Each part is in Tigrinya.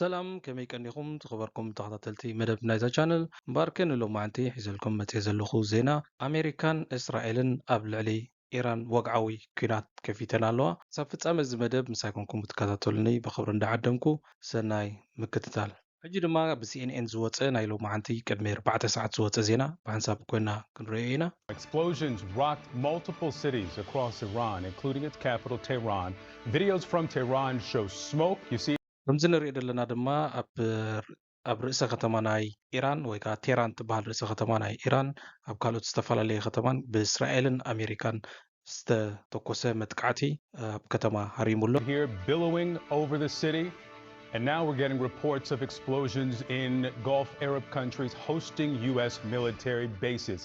ሰላም፣ ከመይ ቀኒኹም ዝኸበርኩም ተኸታተልቲ መደብ ናይዛ ቻነል? እምበኣርከ ንሎማዓንቲ ሒዘልኩም መፅየ ዘለኹ ዜና፣ ኣሜሪካን እስራኤልን ኣብ ልዕሊ ኢራን ወግዓዊ ኲናት ከፊተን ኣለዋ። ክሳብ ፍጻመ እዚ መደብ ምሳይ ኮንኩም ክትከታተሉኒ ብኽብሪ እንዳዓደምኩ፣ ሰናይ ምክትታል። ሕጂ ድማ ብ C N N ዝወጸ ናይ ሎማዓንቲ ቅድሚ ኣርባዕተ ሰዓት ዝወጸ ዜና ብሓንሳብ ኮይና ክንርእዮ ኢና። Explosions rocked multiple cities across Iran, including its capital, Tehran. Videos from Tehran show smoke. You see ከምዚ ንሪኦ ዘለና ድማ ኣብ ኣብ ርእሰ ከተማ ናይ ኢራን ወይ ከዓ ቴራን ትበሃል ርእሰ ከተማ ናይ ኢራን ኣብ ካልኦት ዝተፈላለየ ከተማን ብእስራኤልን ኣሜሪካን ዝተተኮሰ መጥቃዕቲ ኣብ ከተማ ሃሪሙ ኣሎ። Here billowing over the city. And now we're getting reports of explosions in Gulf Arab countries hosting U S military bases.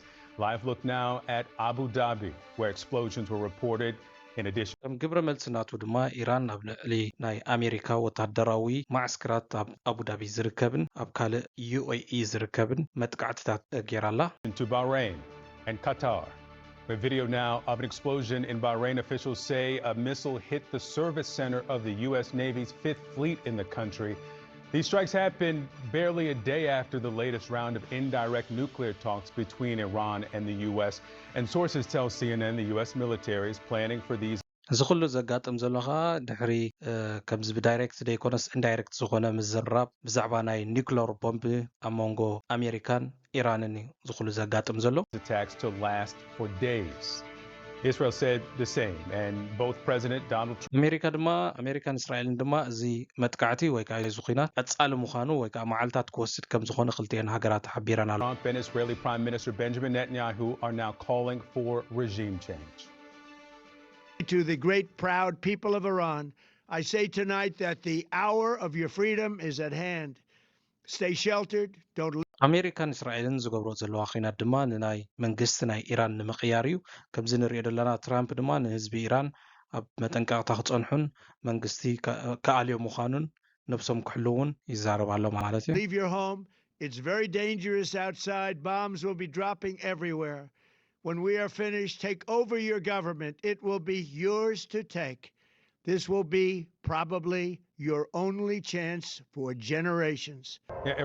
Live look now at Abu Dhabi, where explosions were reported. In addition, ከም ግብረ መልሲ ናቱ ድማ ኢራን ኣብ ልዕሊ ናይ ኣሜሪካ ወታደራዊ ማዕስክራት ኣብ ኣቡዳቢ ዝርከብን ኣብ ካልእ U A E ዝርከብን መጥቃዕትታት ገይራ ኣላ። to Bahrain and Qatar. A video now of an explosion in Bahrain. Officials say a missile hit the service center of the U S Navy's Fifth Fleet in the country. These strikes happen barely a day after the latest round of indirect nuclear talks between Iran and the U S. And sources tell C N N the U S military is planning for these እዚ ኩሉ ዘጋጥም ዘሎ ከዓ ድሕሪ ከምዚ ብዳይሬክት ዘይኮነስ ኢንዳይሬክት ዝኾነ ምዝርራብ ብዛዕባ ናይ ኒክለር ቦምብ ኣብ መንጎ ኣሜሪካን ኢራንን እዩ እዚ ኩሉ ዘጋጥም ዘሎ። attacks to last for days. Israel said the same, and both President Donald Trump. ኣሜሪካ ድማ ኣሜሪካን እስራኤልን ድማ እዚ መጥቃዕቲ ወይ ከዓ እዚ ኲናት ቀፃሊ ምዃኑ ወይ ከዓ መዓልታት ክወስድ ከም ዝኾነ ክልቲኤን ሃገራት ሓቢረን ኣሎ። Trump and Israeli Prime Minister Benjamin Netanyahu are now calling for regime change. To the great, proud people of Iran, I say tonight that the hour of your freedom is at hand. Stay sheltered, don't ኣሜሪካን እስራኤልን ዝገብሮ ዘለዋ ኲናት ድማ ንናይ መንግስቲ ናይ ኢራን ንምቕያር እዩ። ከምዚ ንሪኦ ዘለና ትራምፕ ድማ ንህዝቢ ኢራን ኣብ መጠንቀቕታ ክፀንሑን መንግስቲ ከ- ከኣልዮ ምዃኑን ነብሶም ክሕልውን ይዛረብ ኣሎ ማለት እዩ። Leave your home. It's very dangerous outside. Bombs will be dropping everywhere. When we are finished, take over your government. It will be yours to take. This will be probably your only chance for generations.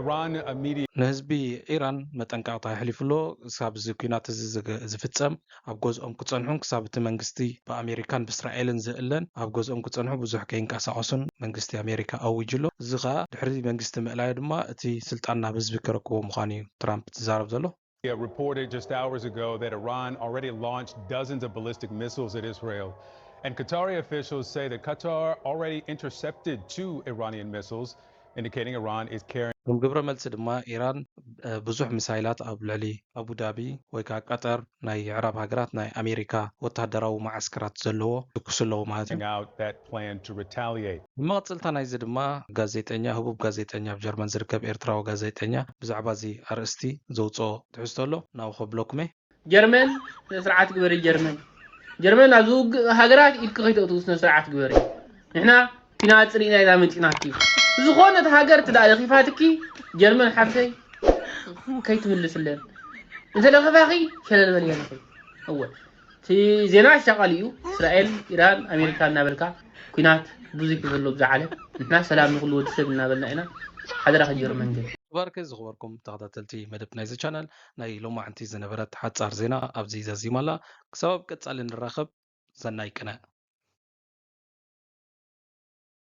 Iran immediately. ንህዝቢ ኢራን መጠንቀቕታ የሕሊፉ ኣሎ። ክሳብ እዚ ኲናት እዚ ዝግ- ዝፍጸም ኣብ ገዝኦም ክጸንሑን ክሳብ እቲ መንግስቲ ብኣሜሪካን ብእስራኤልን ዝእለን ኣብ ገዝኦም ክጸንሑ ብዙሕ ከይንቀሳቐሱን መንግስቲ ኣሜሪካ ኣዊጁ ኣሎ። እዚ ኸኣ ድሕሪ መንግስቲ ምእላዩ ድማ እቲ ስልጣን ናብ ህዝቢ ክረክቦ ምዃኑ እዩ ትራምፕ ዝዛረብ ዘሎ። It reported just hours ago that Iran already launched dozens of ballistic missiles at Israel. And Qatari officials say that Qatar already intercepted two Iranian missiles, indicating Iran is carrying. ከም ግብረ መልሲ ድማ ኢራን እ፣ ብዙሕ ሚሳይላት ኣብ ልዕሊ ኣቡዳቢ ወይ ከዓ ቀጠር ናይ የዕራብ ሃገራት ናይ ኣሜሪካ ወታደራዊ መዓስከራት ዘለዎ ትኩስ ኣለዎ ማለት እዩ። Out that plan to retaliate. ብመቐፅልታ ናይዚ ድማ ጋዜጠኛ ህቡብ ጋዜጠኛ ኣብ ጀርመን ዝርከብ ኤርትራዊ ጋዜጠኛ ብዛዕባ እዚ ኣርእስቲ ዘውፅኦ ትሕዝቶ ኣሎ ናብኡ ከብለኩመ። ጀርመን ስነ ስርዓት ግበሪ ጀርመን ጀርመን ኣብዚ ውግእ ሃገራት ኢድኪ ከይተእትዉ ስነ ስርዓት ግበሪ። ንሕና ኲናት ፅሪእና ኢና መፂናኪ። ዝኾነት ሃገር ትዳ ለኺፋትኪ ጀርመን ሓፍተይ ከይትምልስለን እንተ ለኺፋኺ ሸለል በልየን እወ እቲ ዜና ኣሻቓሊ እዩ። እስራኤል ኢራን ኣሜሪካ እናበልካ ኲናት ብዙሕ እዩ ዘሎ ብዛ ዓለም። ንሕና ሰላም ንኹሉ ወዲ ሰብ እናበልና ኢና። ሓደራኺ ጀርመን ግን ባርከ ዝኽበርኩም ተኸታተልቲ መደብ ናይዚ ቻናል ናይ ሎማዓንቲ ዝነበረት ሓጻር ዜና ኣብዚ ዘዚማ ኣላ። ክሳብ ኣብ ቀጻሊ ንራኸብ። ሰናይ ቅነ።